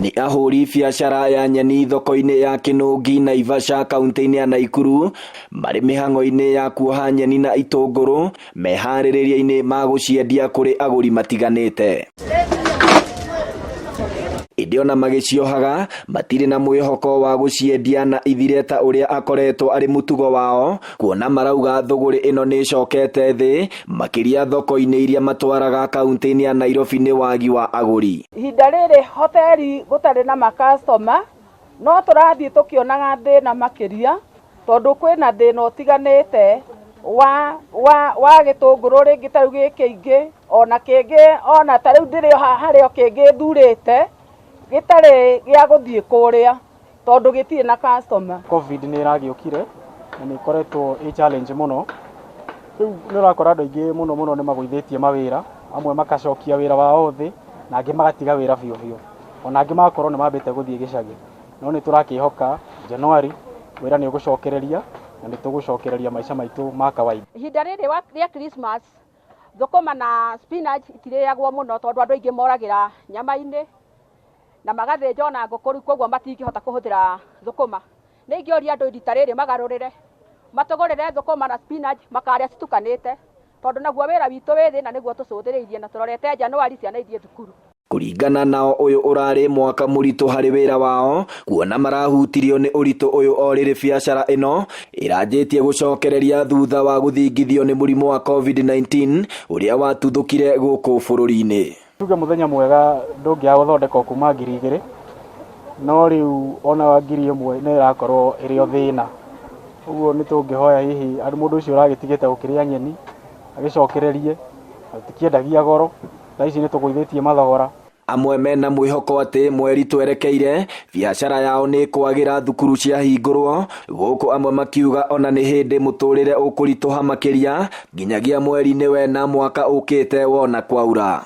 Nĩ ahũri biacara ya nyeni thoko-inĩ ya Kĩnũngi, Naivasha, kaunti-inĩ ya Naikuru, marĩ mĩhang'o-inĩ ya kuoha nyeni na itũngũrũ meharĩrĩria-inĩ ma gũciendia kũrĩ agũri matiganĩte. Ĩndĩ ona magĩciohaga matirĩ na mwĩhoko wa gũciendia na ithire ta ũrĩa akoretwo arĩ mũtugo wao, kuona marauga thũgũrĩ ĩno nĩ ĩcokete thĩ makĩria thoko-inĩ iria matwaraga kaunti-inĩ ya Nairobi nĩ wagi wa agũri. Ihinda rĩrĩ hoteri gũtarĩ na makastoma, no tũrathiĩ tũkĩonaga thĩna makĩria, tondũ kwĩna thĩna ũtiganĩte wa wa wa gĩtũngũrũ rĩngĩ ta rĩu gĩ kĩingĩ, ona kĩngĩ ona ta rĩu ndĩrĩ o haha harĩ o kĩngĩ thurĩte, gĩtarĩ gĩa gũthiĩ kũrĩa, tondũ gĩtirĩ na customer. Covid nĩ ĩragĩũkire na nĩ ĩkoretwo ĩ challenge mũno. Rĩu nĩ ũrakora andũ aingĩ mũno mũno nĩ magũithĩtie mawĩra, amwe makacokia wĩra wao thĩ na angĩ magatiga wĩra biũ biũ. Ona angĩ magakorwo nĩ mambĩte gũthiĩ gĩcagi. No nĩ tũrakĩhoka January wĩra nĩ ũgũcokereria na nĩ tũgũcokereria maica maitũ ma kawaida. Ihinda rĩrĩ rĩa Christmas, thũkũma na spinach itirĩagwo mũno tondũ andũ aingĩ moragĩra nyama-inĩ na magathĩnja ona ngũkũ, rĩu koguo matingĩhota kũhũthĩra thũkũma. Nĩ ingĩũria andũ rita rĩrĩ magarũrĩre, matũgũrĩre thũkũma na spinach makarĩa citukanĩte, tondũ naguo wĩra witũ wĩ thĩ na nĩguo tũcũthĩrĩirie na tũrorete January ciana ithiĩ thukuru. Kũringana nao ũyũ ũrarĩ mwaka mũritũ harĩ wĩra wao, kuona marahutirio nĩ ũritũ ũyũ o rĩrĩ biacara ĩno ĩranjĩtie gũcokereria thutha wa gũthingithio nĩ mũrimũ wa COVID-19 ũrĩa watuthũkire gũkũ bũrũri-inĩ. Tuge mũthenya mwega ndũngĩaga gũthondekwo kuma 2000, no rĩu ona 1000 nĩ ĩrakorwo ĩrĩ o thĩna. Ũguo nĩ tũngĩhoya hihi mũndũ ũcio ũragĩtigĩte gũkĩrĩa nyeni agĩcokererie, tũtikĩendagia goro, thaa ici nĩ tũgũithĩtie mathogora. Amwe mena mwĩhoko atĩ mweri twerekeire biacara yao nĩ kwagĩra thukuru ciahingũrwo, gũkũ amwe makiuga ona nĩ hĩndĩ mũtũrĩre ũkũritũha makĩria nginyagia mweri-inĩ wena mwaka ũkĩte wona kwaura.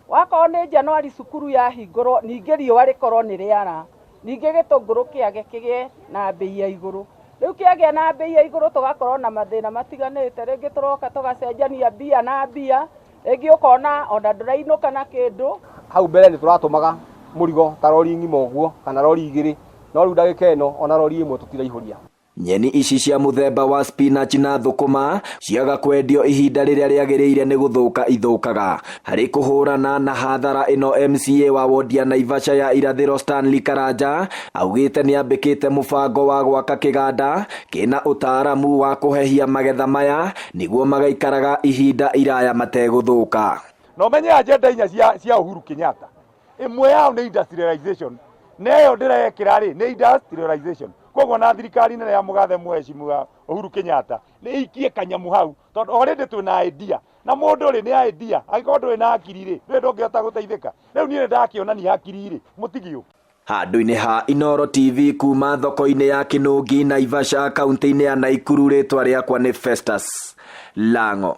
Wakorwo nĩ January cukuru yahingũrwo, ningĩ riũa rĩkorwo nĩ rĩara, ningĩ gĩtũngũrũ kĩage kĩgĩe na mbei ya igũrũ. Rĩu kĩagĩa na mbei ya igũrũ tũgakorwo na mathĩna matiganĩte, rĩngĩ tũroka tũgacenjania mbia na mbia, rĩngĩ ũkona ona ndũrainũka na kĩndũ. Hau mbere nĩ tũratũmaga mũrigo ta rori ng'ima ũguo kana rori igĩrĩ, no rĩu ndagĩka ĩno ona rori ĩmwe tũtiraihũria. Nyeni ici cia mũthemba wa spinach na thũkũma ciaga kwendio ihinda rĩrĩa rĩagĩrĩire nĩ gũthũka ithũkaga. Harĩ kũhũrana na hathara ĩno, MCA wa wodi ya Naivasha ya irathĩro Stanley Karanja augĩte nĩ ambĩkĩte mũbango wa gwaka kĩganda kĩna ũtaaramu wa kũhehia magetha maya nĩguo magaikaraga ihinda iraya mategũthũka. Na ũmenye agenda inya cia Uhuru Kenyatta, ĩmwe yao nĩ industrialization, na ĩyo ndĩrekĩra rĩ nĩ industrialization. Koguo na thirikari nene ya mũgathe mheshimiwa Uhuru Kenyatta nĩ ikie kanyamu hau, tondũ already twĩna idea na mũndũ rĩ nĩ idea, angĩkorwo ndũrĩ na hakiri rĩ ndũrĩ ndũngĩhota gũteithĩka. Rĩu niĩ nĩ ndakĩonania hakiri rĩ mũtigĩũke. Handũ-inĩ ha Inooro TV kuma thoko-inĩ ya Kĩnũngi, Naivasha, kaunti-inĩ ya Naikuru, rĩtwa rĩakwa nĩ Festus Lango.